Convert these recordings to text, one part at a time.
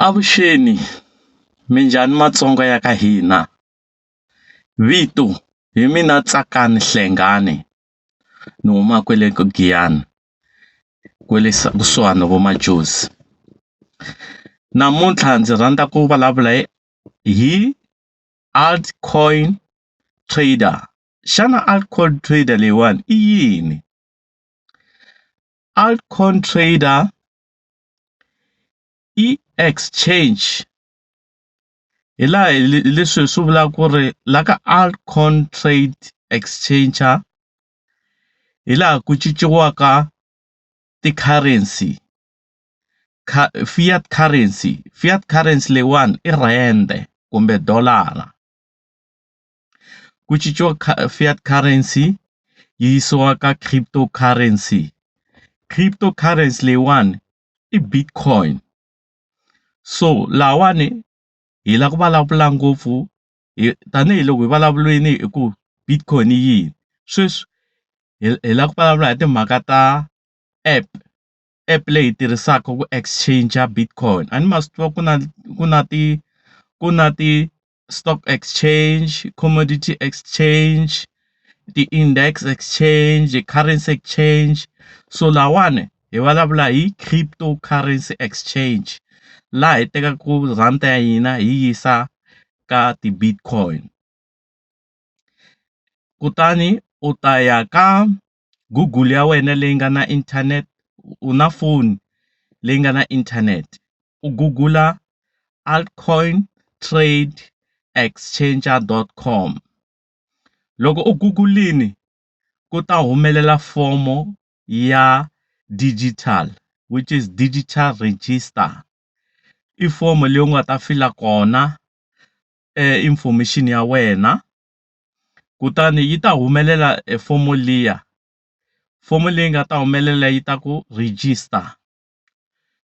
Avuxeni minjhani Matsonga ya ka hina vito hi mina Tsakani Hlengani ni huma kwele Giyani kwale kusuhani vo Majozi namuntlha ndzi rhandza ku vulavula hi altcoin trader xana altcoin trader leyiwani i yini altcoin trader i exchange hi laha hi leswi hi swi vulaka ku ri la ka altcoin trade exchanger hi laha ku cinciwaka ti-currency fiat currency fiat currency leyiwani i rand kumbe dolara ku cinciwa fiat currency yi yisiwa ka cryptocurrency cryptocurrency leyiwani i Bitcoin so lahawani hi la ku vulavula ngopfu hi tanihiloko hi vulavuleni hi ku Bitcoin i yini sweswi hi la ku vulavula hi timhaka ta app app leyi tirhisaka ku exchange Bitcoin a ni ma swi tiva ku na ku na ti ku na ti-stock exchange commodity exchange ti-index exchange currency exchange so lahawani hi vulavula hi cryptocurrency exchange laha hi tekaku rhandi ya hina hi yisa ka ti-Bitcoin kutani u ta ya ka Google ya wena leyi nga na internet u na phone leyi nga na internet u gugula altcoin trade exchanger dot com loko u gugulini ku ta humelela fomo ya digital which is digital register i fomo leyi u nga ta fila kona information ya wena kutani yi ta humelela e fomo liya fomo leyi nga ta humelela yi ta ku register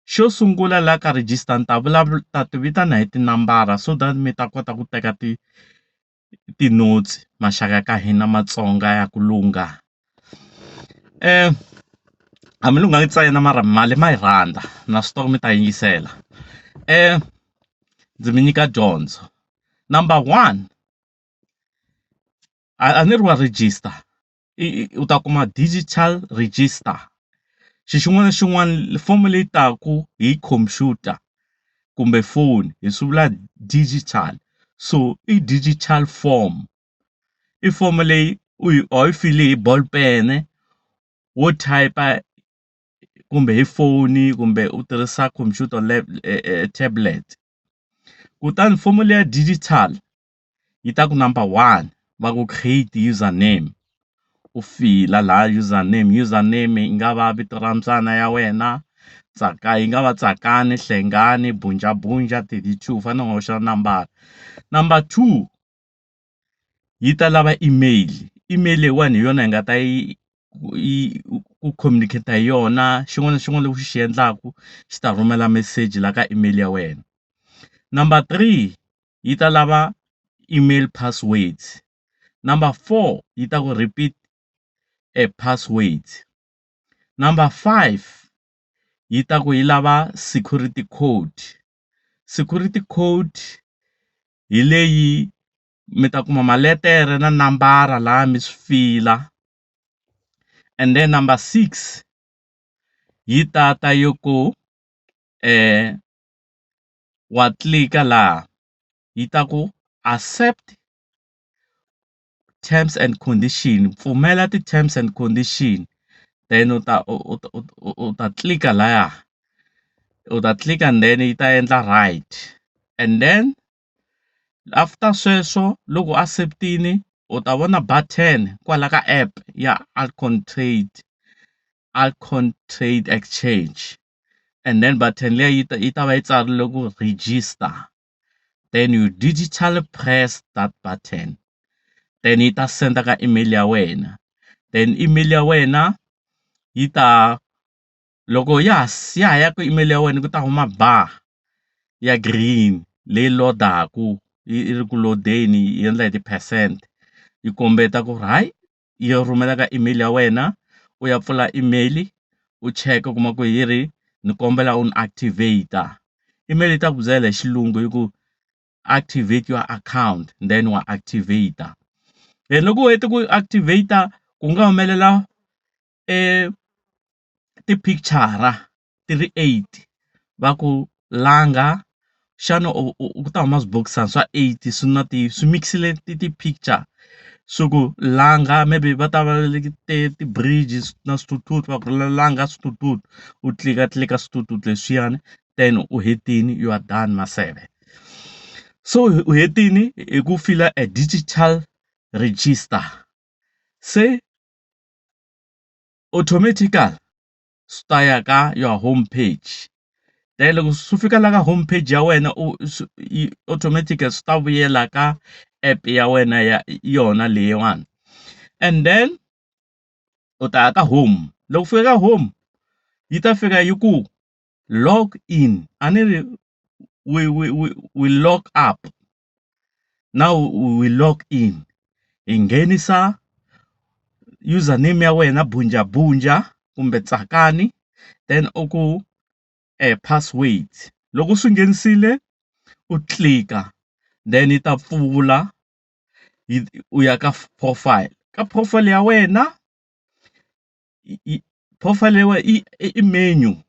xo sungula la ka register ni ta vulavula ta ti vitana hi tinambara so that mi ta kota ku teka ti ti-notes maxaka ka hina Matsonga ya ku lungha a mi lunghanga ntsena mara mali ma yi rhandza na swi tiva ku mi ta yingisela ndzi mi nyika dyondzo number one a ni ri wa register i u ta kuma digital register xi xin'wana na xin'wana fomo leyi taku hi computer kumbe phone hi swi vula digital so i digital form i fomo leyi u yi a wu yi fili hi ball pen wo type kumbe hi foni kumbe u tirhisa computer tablet kutani fomo leya digital yi ta ku number one va ku create username u fila laha username username yi nga va vito ra mbyana ya wena Tsaka yi nga va Tsakani Hlengani Bunjabunja 32 u fanele u hoxa nambara number 2 yi ta lava email email leyiwani hi yona hi nga ta yi yi ku communicate hi yona xin'wana na xin'wana lexi u xi endlaku xi ta rhumela meseji la ka email ya wena number 3 yi ta lava email passwords number 4 yi ta ku repeat a password number 5 yi ta ku yi lava security code security code hi leyi mi ta kuma maletere na nambara laha mi swi fila and then number 6 yi tata yo ku wa tlika laha yi ta ku accept terms and condition pfumela ti-terms and condition then u ta u ta tlika laya u ta tlika and then yi ta endla right and then after sweswo loko u accept-ini u ta vona button kwala ka app ya Altcoin Trade Altcoin Trade Exchange and then button liya yi ta va yi tsarile ku register then you digitally press that button then yi ta senda ka email ya wena then email ya wena yi ta loko ya ha ya ha ya ka email ya wena ku ta huma bar ya green leyi load-aku yi ri ku load-eni yi endla hi ti-percent yi kombeta ku ri hayi yi rhumela ka email ya wena u ya pfula email u cheka u kuma ku yi ri ni kombela u ni activate. Email yi ta ku byela hi xilungu yi ku activate your account, then wa activate. Then loko u hete ku activate, ku nga humelela ti-picture ti ri eight, va ku langa xana u ku ta huma swibokisana swa eight, swi na ti swi mix-ile ti-picture, swi ku langa, maybe va ta va ti-bridge na swithuthuthu, va ku langa swithuthuthu, u tlika tlika swithuthuthu leswiyani, then u hetini, you are done, maseve. So u hetini hi ku fila a digital register, se automatically swi ta ya ka your home page. Then loko swi fika la ka home page ya wena, u swi automatically swi ta vuyela ka app ya wena ya yona leyiwani, and then u ta ya ka home. Loko u fika ka home, yi ta fika yi ku log in. A ni ri we log up, now we log in. Hi nghenisa username ya wena, Bunjabunja kumbe Tsakani, then u ku password. Loko u swi nghenisile, u tlika, then yi ta pfula, yi u ya ka profile, ka profile ya wena. Profile ya wena i menu,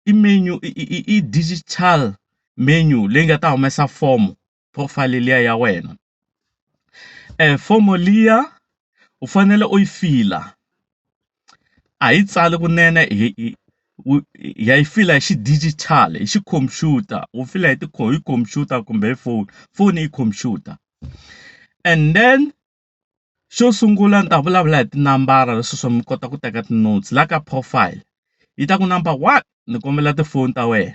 i menu, i digital menu leyi nga ta humesa form, profile liya ya wena. Fomo liya u fanele u yi fila, a hi tsali kunene, hi ya yi fila hi xi-digital, hi xikhompyuta. U fila hi hi khompyuta kumbe hi phone, phone i khompyuta. And then xo sungula ni ta vulavula hi tinambara leswi swo mi kota ku teka ti-notes. La ka profile yi ta ku number one, ni kombela tifoni ta wena,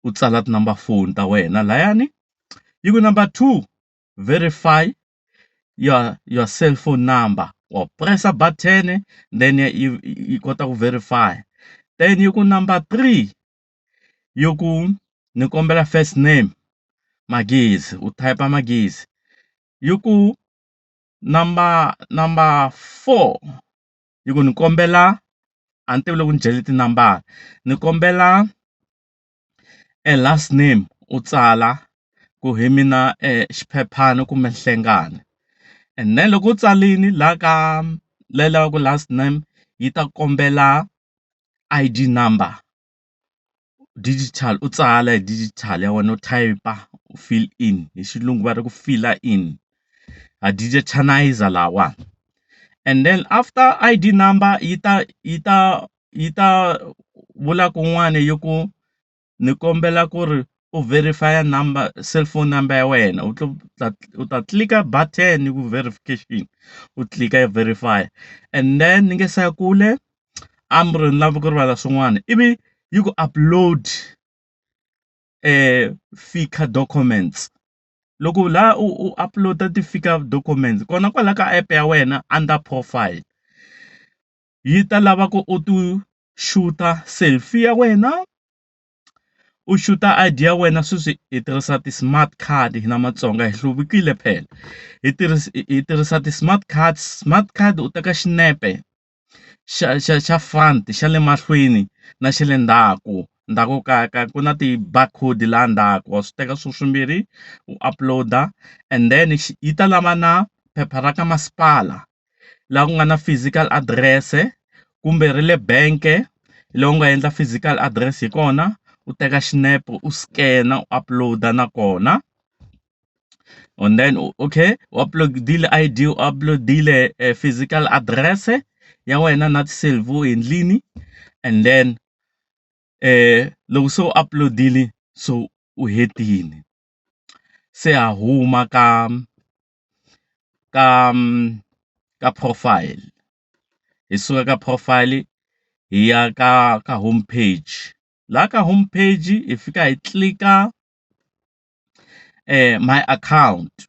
u tsala ti-number phone ta wena layani. Yi ku number two, verify your cell phone number. Wa press-a button, then yi kota ku verify. Then yi ku number three, yi ku ni kombela first name, Magezi, u type Magezi. Yi ku number four, yi ku ni kombela, a ni tivi loko ni dyele tinambara, ni kombela e last name, u tsala ku hi mina xiphephana kumbe Nhlengani. And then loko u tsalini la ka leyi lavaka last name, yi ta kombela ID number digital, u tsala hi digital ya wena, u type, u fill in, hi xilungu va ri ku fill in, ha digitalizer lahawani. And then after ID number, yi ta vula kun'wani, yi ku ni kombela ku ri u verify number, cellphone number ya wena. U ta tlika button yi ku verification, u tlika yi verify. And then ni nge se ya kule, a ni lava ku rivala swin'wana, ivi yi ku upload FICA documents. Loko la u upload ti-FICA documents kona kwala ka app ya wena under profile, yi ta lava ku u ti shoot-a selfie ya wena, u shoot-a I_D ya wena. Sweswi hi tirhisa ti-smart card, hina Matsonga hi hluvukile phela, hi tirhisa ti-smart cards. Smart card, u teka xinepe xa front, xa le mahlweni na xa le ndzhaku. Ndzhaku ka ku na ti-barcode laha ndzhaku, wa swi teka swilo swimbirhi, u upload-a. And then yi ta lava na phepha ra ka masipala laha ku nga na physical address, kumbe ri le bank lowu nga endla physical address hi kona, u teka xinepe, u scan-a, u upload-a nakona. And then okay, u upload-ile I_D, u upload-ile physical address ya wena na ti-selfie u endlini. And then loko se u upload-ile, so u hetini, se ha huma ka profile, hi suka ka profile hi ya ka home page. Laha ka home page hi fika hi tlika my account.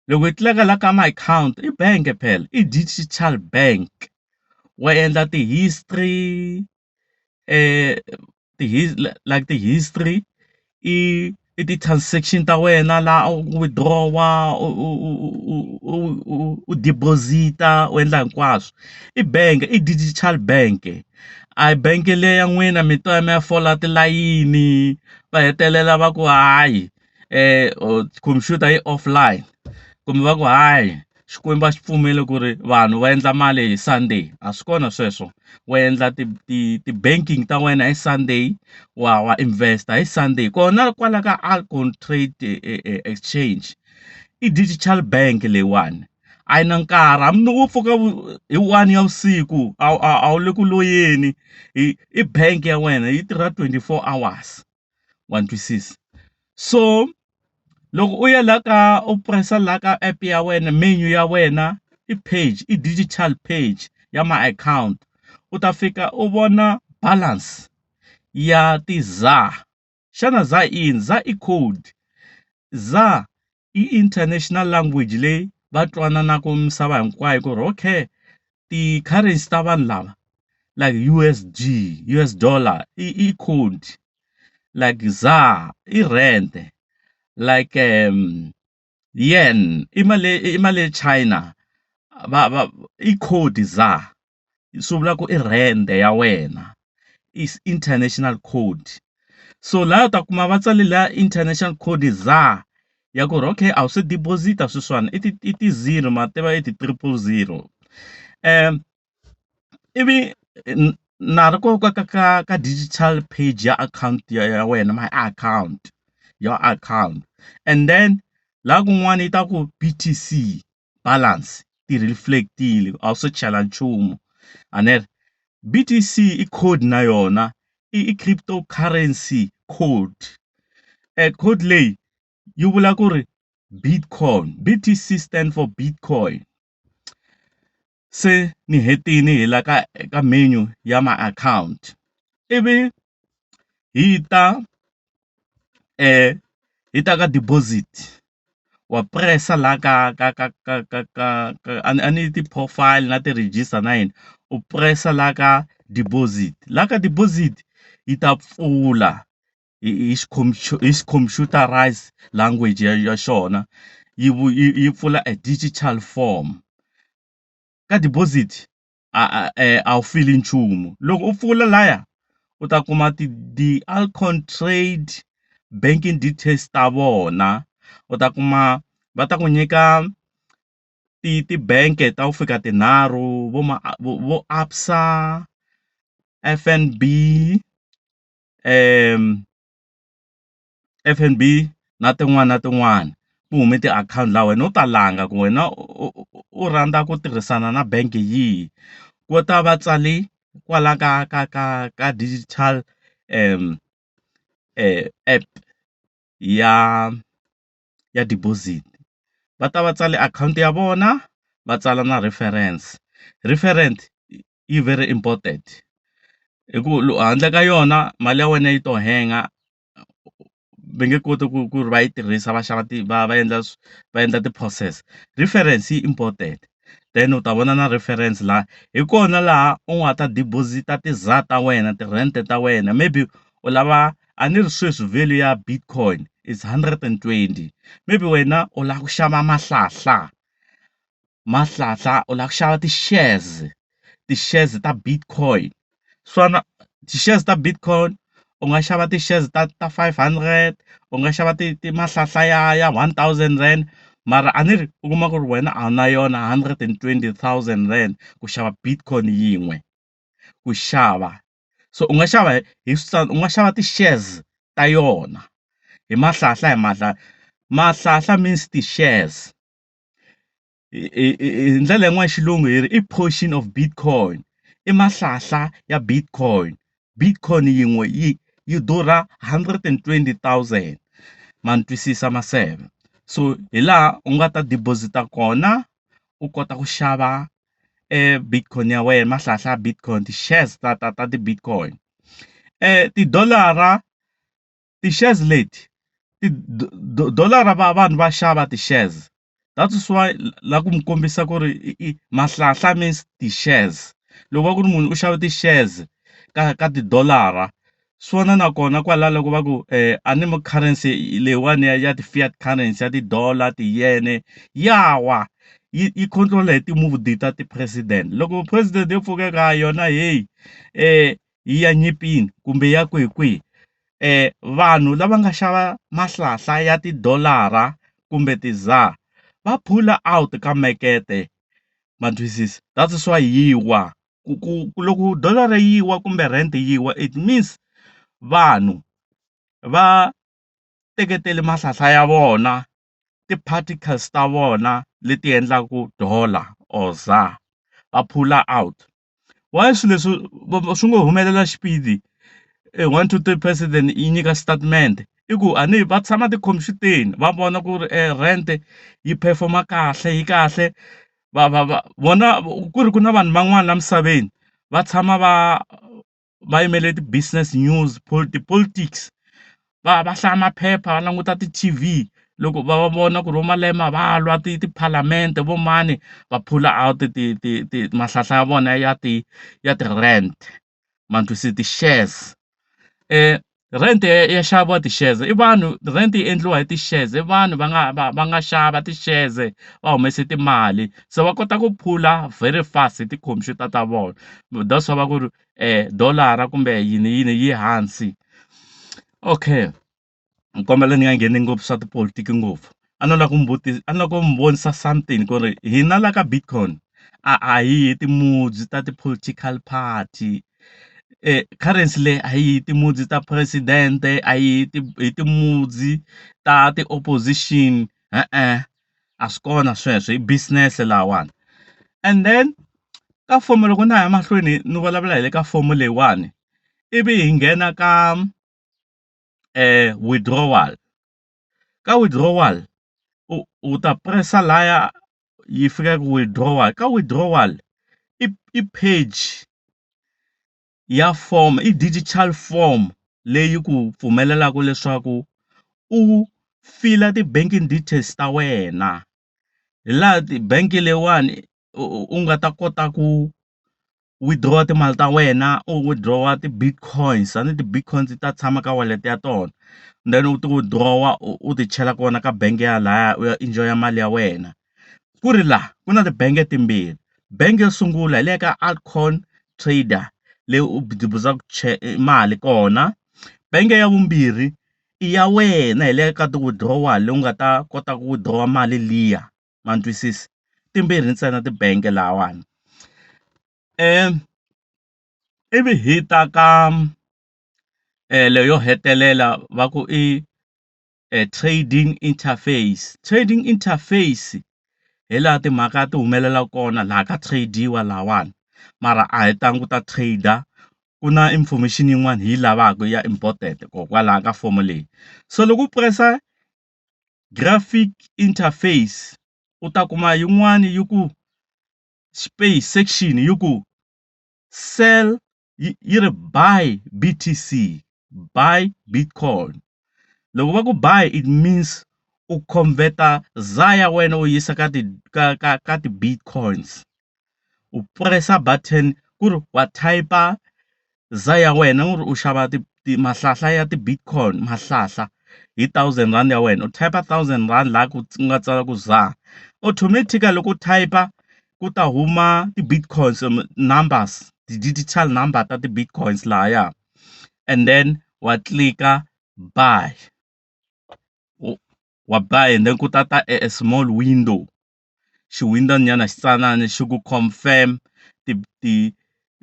Loko hi tlika la ka my account, i bank phela, i digital bank, wa endla ti-history, like ti-history i ti-transaction ta wena laha u withdraw-a, u deposit-a, u endla hinkwaswo. I bank, i digital bank. A bank leyi ya n'wina mi to ya mi ya fola tilayini va hetelela va ku hayi computer yi offline kumbe va ku hayi Xikwembu a xi pfumeli ku ri vanhu va endla mali hi Sunday. A swi kona sweswo. Wa endla ti ti ti-banking ta wena hi Sunday, wa invest-a hi Sunday kona kwala ka Alcon Trade Exchange i digital bank leyiwani a yi na nkarhi hambi wo pfuka hi 1 ya vusiku a wu le ku loyeni i bank ya wena yi tirha 24 hours, wa ni twisisa. So loko u ya la ka u press-a la ka app ya wena menu ya wena i page i digital page ya my account u ta fika u vona balance ya ti-ZAR. Xana ZAR i yini? ZAR i code, ZAR i international language leyi va twananaka misava hinkwayo ku ri okay ti-currency ta vanhu lava like USD, US dollar i code like ZAR i rand like yen i mali ya China va i code ZAR swi vula ku i rand ya wena is international code. So laya u ta kuma va tsale laya international code ZAR ya ku ri okay a wu se deposit-a sweswiwani i ti-zero ma tiva i ti-triple zero ivi na ri ko ka digital page ya akhawunti ya wena my account, your account and then laha kun'wani yi ta ku BTC balance ti reflect-ile a wu se chela nchumu a ne ri BTC i code na yona i cryptocurrency code. Code leyi yi vula ku ri Bitcoin, BTC stand for Bitcoin. Se ni hetini hi la ka menu ya my account ivi hi ta ka deposit wa press-a la ka a ni ti-profile na ti-register na yini u press-a la ka deposit la ka deposit yi ta pfula hi xi-computerized language ya xona yi pfula a digital form. Ka deposit a wu fili nchumu loko u pfula laya u ta kuma ti-Alcon Trade banking details ta vona u ta kuma va ta ku nyika ti-bank ta ku fika tinharhu vo ABSA, FNB FNB na tin'wana na tin'wana ku hume tiakhawunti laha wena u ta langa ku wena u rhandza ku tirhisana na bank yihi ku ta va tsale kwala ka digital app ya deposit va ta va tsale akhawunti ya vona va tsala na reference, reference yi very important hi ku handle ka yona mali ya wena yi to hanga va nge koti ku ri va yi tirhisa va xava ti va va endla va endla ti-process. Reference yi important then u ta vona na reference laha hi kona laha u nga ta deposit-a ti-ZAR ta wena ti-rand ta wena maybe u lava a ni ri sweswi value ya Bitcoin is 120 maybe wena u lava ku xava mahlahla mahlahla u lava ku xava ti-shares ti-shares ta Bitcoin swona ti-shares ta Bitcoin u nga xava ti-shares ta 500 u nga xava ti mahlahla ya R1000 mara a ni ri u kuma ku ri wena a wu na yona R120 000 ku xava Bitcoin yin'we ku xava so u nga xava hi u nga xava ti-shares ta yona hi mahlahla hi mahlahla means ti-shares hi ndlela yin'wana xilungu hi ri i portion of Bitcoin i mahlahla ya Bitcoin. Bitcoin yin'we yi durha 120 000 ma ni twisisa maseve so hi laha u nga ta deposit-a kona u kota ku xava Bitcoin ya wena mahlahla ya Bitcoin ti-shares ta ti-Bitcoin. Tidolara ti-shares leti tidolara va vanhu va xava ti-shares that is why la ku mi kombisa ku ri i mahlahla means ti-shares loko va ku ri munhu u xave ti-shares ka tidolara swi fana nakona kwala loko va ku a ni currency leyiwani ya ti-fiat currency ya ti-dollar ti-yen ya wa yi control hi ti-move ta ti-president loko president yo pfuka eka yona heyi. Yi ya nyimpini kumbe yi ya kwihi kwihi vanhu lava nga xava mahlahla ya tidolara kumbe ti-ZAR va pull out ka makete ma twisisa that is why yi wa ku ku loko dolara yi wa kumbe rand yi wa it means vanhu va teketele mahlahla ya vona ti-particles ta vona leti endlaku dollar or ZAR va pull out. Why swilo leswi swi ngo humelela xipidi 1 2 3 president yi nyika statement i ku a ni va tshama tikhompyuteni va vona ku ri rand yi perform-a kahle yi kahle va va va vona ku ri ku na vanhu van'wana la misaveni va tshama va va yimele ti-business news ti-politics va va hlaya maphepha va languta ti-T_V loko va vona ku ri vo Malema va lwa ti tiphalamende vo mani va pull out ti ti ti mahlahla ya vona ya ti ya ti-rand ma twisisa ti-shares. Rent ya xaviwa ti-shares i vanhu rent yi endliwa hi ti-shares i vanhu va nga va va nga xava ti-shares va humese timali se va kota ku phula very fast hi tikhompyuta ta vona that's why va ku ri dolara kumbe yini yini yi hansi. Okay ni kombela ni nga ngheni ngopfu swa tipolotiki ngopfu a no lava ku mi a ni lava ku mi vonisa something ku ri hina la ka Bitcoin a a hi hi ti-moods ta ti-political party currency leyi a hi hi ti-moods ta president a hi hi ti-moods ta ti-opposition e-e a swi kona sweswo i business lahawani and then ka fomo loko na ha ya mahlweni ni vulavula hi le ka fomo leyiwani ivi hi nghena ka withdrawal ka withdrawal u u ta press-a laya yi fika ku withdrawal ka withdrawal i i page ya form i digital form leyi ku pfumelelaka leswaku u fila ti-banking details ta wena hi laha ti-bank leyiwani u nga ta kota ku withdraw timali ta wena u withdraw ti-bitcoins a ni ti-bitcoins ta tshama ka wallet ya tona then u ti withdraw u ti chela kona ka bank ya lahaya u ya enjoy mali ya wena ku ri laha ku na tibange timbirhi bangi yo sungula hi leya ka Altcoin Trader leyi u deposit-aka mali kona bangi ya vumbirhi i ya wena hi le ka ti-withdrawal leyi u nga ta kota ku withdraw mali liya ma ni twisisa timbirhi ntsena tibangi lahawani ivi hi ta ka leyo hetelela va ku i trading interface trading interface hi laha timhaka ti humelela kona laha ka trade-iwa lahawani mara a hi tangi ku ta trader ku na information yin'wana hi yi lavaka ya important kokwalaho ka fomo leyi so loko u press-a graphic interface u ta kuma yin'wani yi ku space section yi ku sell yi yi ri buy B_T_C buy Bitcoin loko va ku buy it means u convert-a ZAR ya wena u yisa ka ti ka ka ka ti-bitcoins u press-a button ku ri wa type-a ZAR ya wena u ri u xava ti ti mahlahla ya ti-bitcoin mahlahla hi thousand rand ya wena u type thousand rand laha ku nga tsala ku ZAR automatically loko u type ku ta huma ti-bitcoins numbers ti-digital number ta ti-bitcoins lahaya and then wa click-a buy wa buy and then ku ta ta a small window xi-window nyana xitsanana xi ku confirm ti ti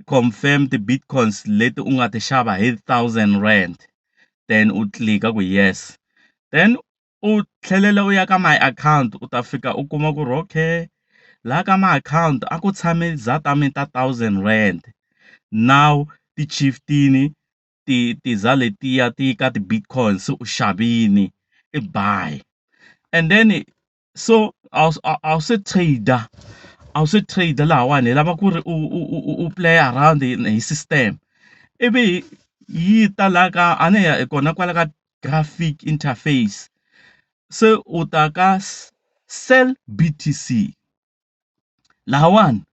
confirm ti-bitcoins leti u nga ti xava hi thousand rand then u click-a ku yes then u tlhelela u ya ka my account u ta fika u kuma ku ri okay laha ka my account a ku tshame ZAR ta mina ta thousand rand now ti shift-ini ti ti ZAR letiya ti ka ti-bitcoins se u xavini i buy and then so a wu a wu se trader a wu se trader lahawani hi lava ku ri u u u u play around hi system ivi yi ta la ka a ni hi kona kwala ka graphic interface se u ta ka sell B_T_C lahawani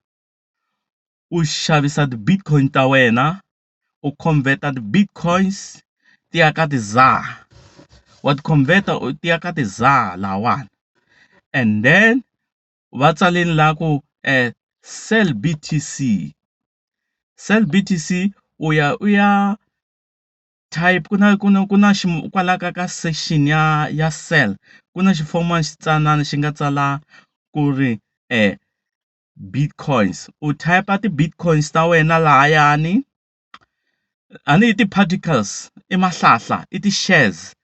u xavisa ti-bitcoin ta wena u convert-a ti-bitcoins ti ya ka ti-ZAR wa ti convert-a ti ya ka ti-ZAR lahawani and then va tsalini la ku sell B_T_C sell B_T_C U ya u ya type ku na kwala ka section ya sell ku na xifomana xitsanana xi nga tsala ku ri Bitcoins u type ti-Bitcoins ta wena lahayani a ni i ti-particles i mahlahla i ti-shares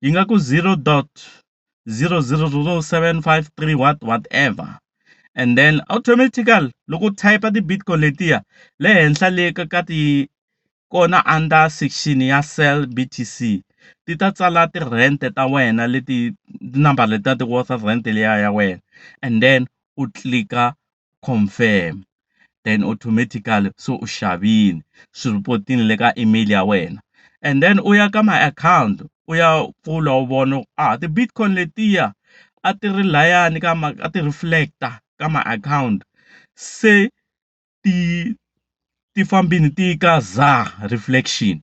yi nga ku 0.000753 what whatever, and then automatically loko u type ti-Bitcoin letiya le henhla le ka ti kona under section ya sell BTC ti ta tsala ti-rand ta wena leti tinambara letiya ti worth rand liya ya wena, and then u click-a confirm, then automatically so u xavini swi report-ini le ka email ya wena, and then u ya ka my account u ya pfula u vona a ti-Bitcoin letiya a ti ri layani ka ma a ti reflect-a ka my account se ti fambini ti ka ZAR reflection.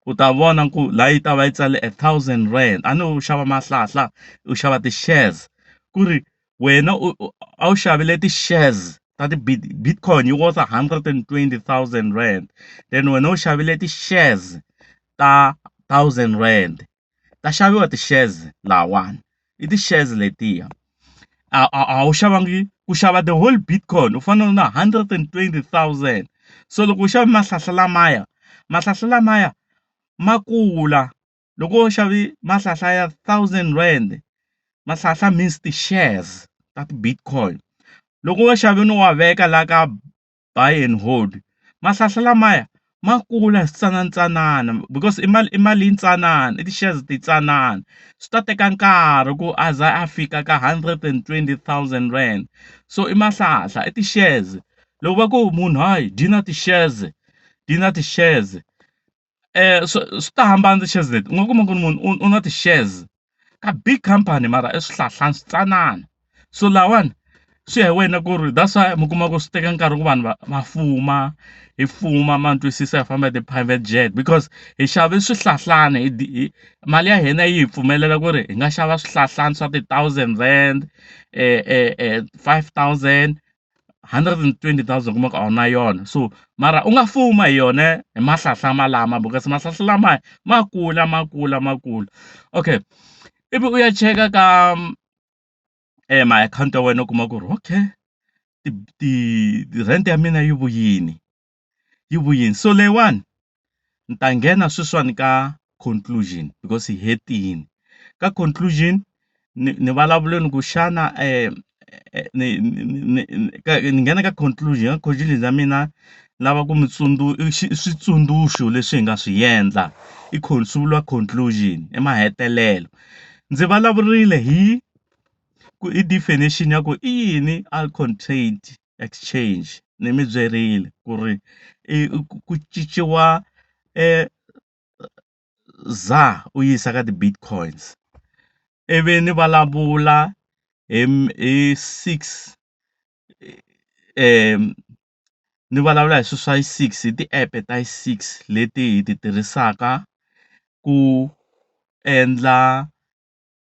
U ta vona ku la yi ta va yi tsale R1,000 a ni u xava mahlahla u xava ti-shares ku ri wena u a wu xavile ti-shares ta ti-Bitcoin yi worth R120,000, then wena u xavile ti-shares ta R1,000. Ta xaviwa ti-shares lahawani i ti-shares letiya a wu xavangi ku xava the whole Bitcoin u fanele u na 120,000. So loko u xave mahlahla lamaya, mahlahla lamaya ma kula loko wo xavi mahlahla ya R1,000, mahlahla means ti-shares ta ti-Bitcoin, loko wo xavini u wa veka la ka buy and hold, mahlahla lamaya ma kula hi switsananatsanana because i mali yintsanana i ti-shares titsanana swi ta teka nkarhi ku a za a fika ka R120,000. So i mahlahla i ti-shares loko va ku munhu hayi dyi na ti-shares dyi na ti-shares swi ta hambana ti-shares leti u nga kuma ku ri munhu u na ti-shares ka big company mara i swihlahlani switsanana. So lahawani swi ya hi wena ku ri that's why mi kuma ku swi teka nkarhi ku vanhu va fuma hi fuma ma ni twisisa hi famba hi ti-private jet because hi xave swihlahlani hi mali ya hina yi hi pfumelela ku ri hi nga xava swihlahlani swa ti-thousand rand, 5,000, 120,000 kuma ku a wu na yona. So mara u nga fuma hi yona hi mahlahla malama because mahlahla lamaya ma kula ma kula ma kula. Okay, ivi u ya cheka ka my account ya wena u kuma ku ri okay ti ti rent ya mina yi vuyini yi vuyini. So leyiwani ni ta nghena sweswiwani ka conclusion because hi hetini ka conclusion ni vulavuleni ku xana ni nghena ka conclusion, ka conclusion ya mina lava ku mi i switsundzuxo leswi hi nga swi endla i swi vuriwa conclusion i mahetelelo. Ndzi vulavurile hi ku i definition ya ku i yini altcoin trade exchange ni mi byerile ku ri i ku cinciwa ZAR u yisa ka ti-Bitcoins ivi ni vulavula hi six ni vulavula hi swilo swa six hi ti-app ta six leti hi ti tirhisaka ku endla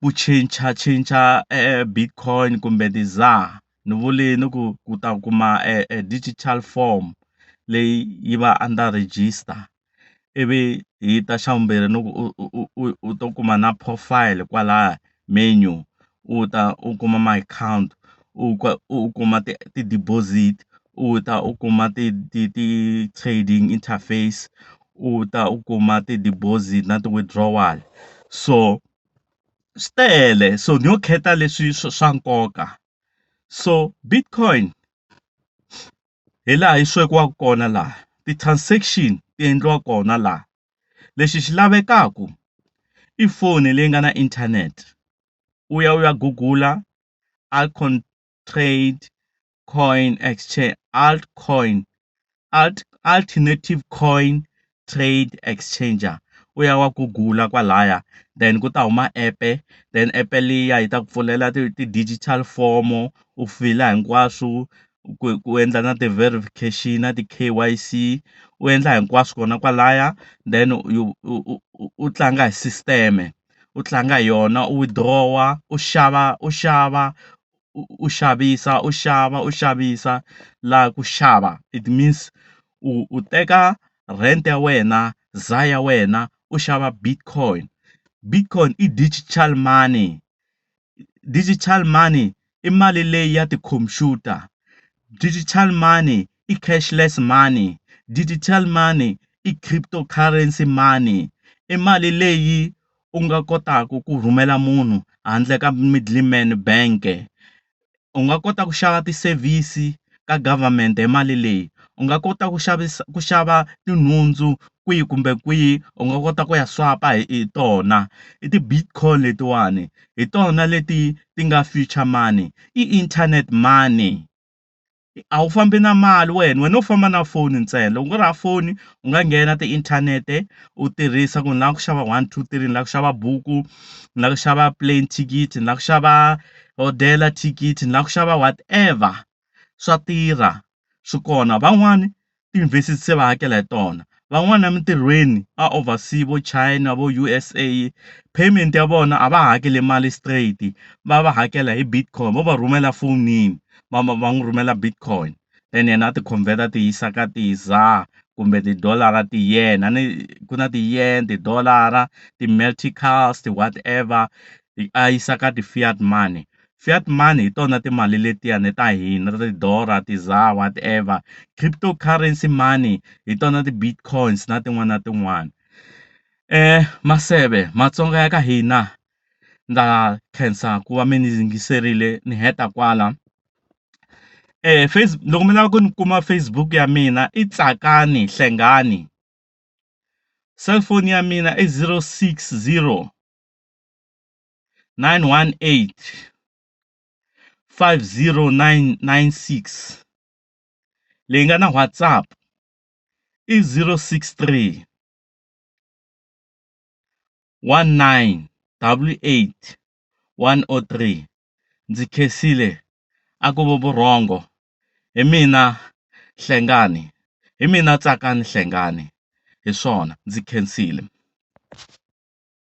ku cincacinca Bitcoin kumbe ti-ZAR. Ni vulini ku ku ta kuma e digital form leyi yi va under register ivi hi ta xa vumbirhi ni ku u to kuma na profile kwalaya menu u ta u kuma my account u kuma ti-deposit u ta u kuma ti-trading interface u ta u kuma ti-deposit na ti-withdrawal. So swi tele so ni yo khetha leswi swa nkoka. So Bitcoin hi laha yi swekiwaka kona laha ti-transaction ti endliwa kona laha lexi xi lavekaku i foni leyi nga na internet u ya u ya gugula altcoin trade coin exchange altcoin alternative coin trade exchanger u ya wa gugula kwalaya then ku ta huma app-e then app liya yi ta ku pfulela ti-digital form u fila hinkwaswo ku endla na ti-verification na ti-KYC u endla hinkwaswo kona kwalaya then u tlanga hi system u tlanga hi yona u withdraw-a u xava u xava u xavisa u xava u xavisa laha ku xava it means u teka. rent ya wena, za ya wena u xava Bitcoin. Bitcoin i digital money, digital money i mali leyi ya tikhompyuta, digital money i cashless money, digital money i cryptocurrency money, i mali leyi u nga kotaka ku rhumela munhu handle ka middleman bank. U nga kota ku xava ti-service ka government hi mali leyi, u nga kota ku xavisa ku xava tinhundzu kwihi kumbe kwihi u nga kota ku ya swap-a hi tona i ti-Bitcoin letiwani hi tona leti ti nga future money i internet money. A wu fambi na mali wena, wena u famba na foni ntsena loko u ri hava foni u nga nghena tiinthanete u tirhisa ku ni lava ku xava one two three ni lava ku xava buku, ni lava ku xava plane thikithi, ni lava ku xava hodela thikithi, ni lava ku xava whatever swa tirha swi kona. Van'wani tiyunivhesiti se va hakela hi tona, van'wana emintirhweni a oversea vo China vo USA payment ya vona a va ha hakeli mali straight va va hakela hi Bitcoin vo va rhumela fonini va va n'wi rhumela Bitcoin then yena a ti convert a ti yisa ka ti-ZAR kumbe tidolara ti-yen a ni ku na ti-yen, tidolara, ti-multicals ti-whatever a yisa ka ti-fiat money. Fiat money hi tona timali letiyani ta hina ta ti-dollar, ti-ZAR whatever. Cryptocurrency money hi tona ti-Bitcoins na tin'wana na tin'wana. Maseve Matsonga ya ka hina ndza khensa ku va mi ni yingiserile ni heta kwala. Loko mi lava ku ni kuma Facebook ya mina i Tsakani Hlengani, cellphone ya mina i 060 918 50996 leyi nga na WhatsApp i 063 19 88 103. Ndzi khensile a ku vi vurhongo hi mina Hlengani hi mina Tsakani Hlengani hi swona ndzi khensile.